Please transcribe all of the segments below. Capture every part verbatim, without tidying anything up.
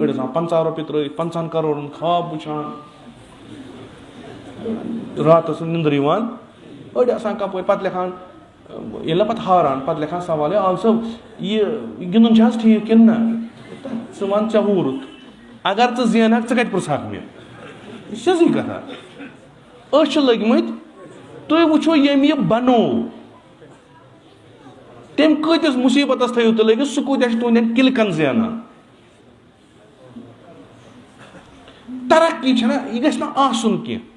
أڑۍ آسان پنٛژاہ رۄپیہِ ترٲوِتھ، پنٛژاہن کرورن خواب وٕچھان، راتس نہٕ نِندٕر یِوان۔ أڑۍ آسان کپٲرۍ پتہٕ لیکھان، ییٚلہِ نہٕ پتہٕ ہاران، پتہٕ لیکھان سوال، "ہے آل صٲب، یہِ گِنٛدُن چھا حظ ٹھیٖک کِنہٕ نہ؟ ژٕ وَن ژےٚ ہوٗرُتھ۔ اگر ژٕ زینکھ، ژٕ کتہِ پرٛژھکھ مےٚ؟" یہِ چھِ سیٚزٕے کتھا۔ أسۍ چھِ لٔگۍ مٕتۍ، تُہۍ وٕچھِو ییٚمۍ یہِ بنوو، تٔمۍ کۭتِس مُصیٖبتس تھٲیِو تُہۍ لٔگِتھ، سُہ کۭتیٛاہ چھُ تُہنٛدٮ۪ن کِلکن زینان۔ ترقی چھنہ، یہِ گژھِ نہ آسُن کینٛہہ۔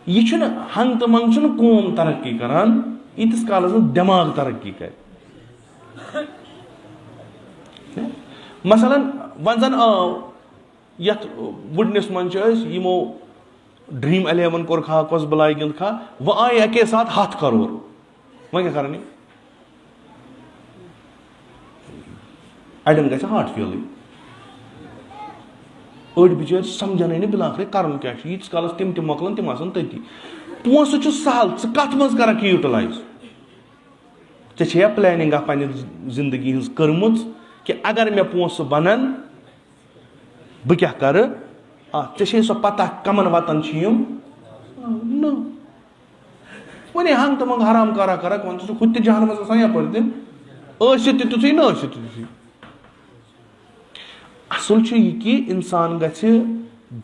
یہِ چھُنہٕ ہنٛگ تہٕ منٛگ چھُنہٕ قوم ترقی کران، ییٖتِس کالس نہٕ دٮ۪ماغ ترقی کرِ۔ مثلاً، وۄنۍ زن آو یتھ وُڈنس منٛز چھِ أسۍ یِمو ڈریم الیون کوٚر کھا، کۄس بلاے گِنٛد کھا، وۄنۍ آیہِ اکے ساتہٕ ہتھ کرور۔ وۄنۍ کیٛاہ کرن یِم؟ اڑٮ۪ن گژھِ ہارٹ فیلٕے۔ أڑۍ بِچٲرۍ سمجھنٕے نہٕ بِلاخرے کرُن کیٛاہ چھُ۔ ییٖتِس کالس تِم تہِ مۄکلن، تِم آسن تٔتی۔ پونٛسہٕ چھُ سہل، ژٕ کتھ منٛز کرکھ یہِ یوٹیلایز؟ ژےٚ چھےٚ پلاننگ اکھ پننہِ زندگی ہٕنٛز کٔرمٕژ کہِ اگر مےٚ پونٛسہٕ بنن، بہٕ کیٛاہ کرٕ؟ آ، ژےٚ چھے سۄ پتہ کمن وتن چھِ یِم؟ نہ۔ وۄنۍ ہنگ تہٕ منگ حرام کارا کرکھ، وۄنۍ ژٕ چھُکھ ہُتہِ تہِ جہنمس گژھان یپٲرۍ تہِ۔ ٲسِتھ تہِ تیُتھُے، نہ ٲسِتھ تہِ تیُتھُے۔ اصل چھُ یہِ کہِ انسان گژھِ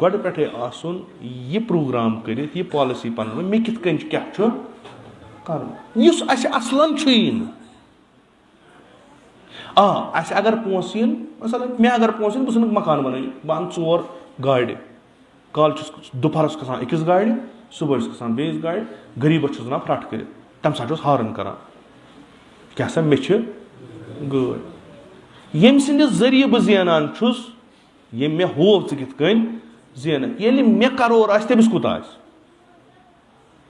گۄڈٕ پٮ۪ٹھے آسُن یہِ پروگرام کٔرِتھ، یہِ پالیسی پنٕنۍ، مےٚ کِتھ کٔنۍ چھُ، کیٛاہ چھُ کرُن، یُس اسہِ اصلن چھُیی نہٕ۔ آ، اسہِ اگر پونٛسہٕ یِن، مثلاً مےٚ اگر پونٛسہٕ یِن، بہٕ ژھٕنہٕ مکان بنٲوِتھ، بہٕ انہٕ ژور گاڑِ۔ کالہٕ چھُس، دُپہرس کھسان أکِس گاڑِ، صبحٲے چھُس کھسان بیٚیِس گاڑِ، غریٖبس چھُس ونان پھرٹھ کٔرِتھ۔ تمہِ ساتہٕ چھُس ہارن کران، کیٛاہ سا مےٚ چھِ گٲڑۍ۔ ییٚمہِ سٕنٛدِ ذٔریعہٕ بہٕ زینان چھُس، ییٚمۍ مےٚ ہوو ژٕ کِتھ کٔنۍ زینکھ، ییٚلہِ مےٚ کرور آسہِ، تٔمِس کوٗتاہ آسہِ؟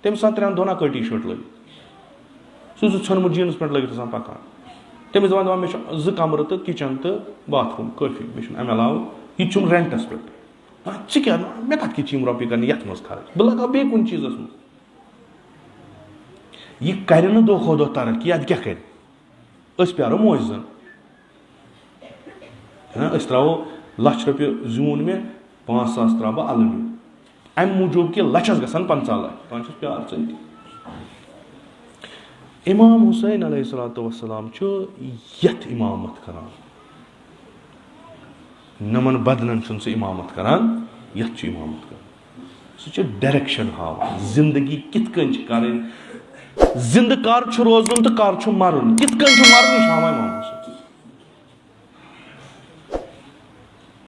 تٔمِس آسان ترٛٮ۪ن دۄہن اکٲے ٹی شٲٹ لٲگِتھ۔ سُہ چھُ ژھیوٚنمُت جینٕز پٮ۪نٛٹ لٲگِتھ آسان پکان۔ تٔمِس دَپان، دَپان، "مےٚ چھُ زٕ کمرٕ تہٕ کِچن تہٕ باتھ روٗم کٲفی، مےٚ چھُنہٕ اَمہِ علاوٕ، یہِ تہِ چھُم رٮ۪نٹَس پٮ۪ٹھ۔" آ، ژٕ کیٛاہ، مےٚ کَتھ کِتھ چھِ یِم رۄپیہِ کَرنہِ یَتھ منٛز خرٕچ؟ بہٕ لگاو بیٚیہِ کُنہِ چیٖزَس منٛز۔ یہِ کَرِ نہٕ دۄہ کھۄتہٕ دۄہ ترقی، اَدٕ کیٛاہ کَرِ؟ أسۍ پیارو معجزن۔ ہاں، أسۍ ترٛاوو لچھ رۄپیہِ زیوٗن مےٚ، پانٛژھ ساس ترٛاوٕ بہٕ الہٕ مےٚ۔ اَمہِ موٗجوٗب کہِ لچھس گژھن پنٛژاہ لچھ، دَپان چھِس پیار ژٕ تہِ۔ امام حسین علیہ الصلوۃ والسلام چھُ یتھ امامت کران۔ نمن بدنن چھُنہٕ سُہ امامت کران، یتھ چھُ امامت کران۔ سُہ چھُ ڈائریکشن ہاوان، زندگی کِتھ کٔنۍ چھِ کرٕنۍ، زندٕ کر چھُ روزُن تہٕ کر چھُ مرُن، کِتھ کٔنۍ چھُ مرُن، یہِ چھُ ہاوان امام۔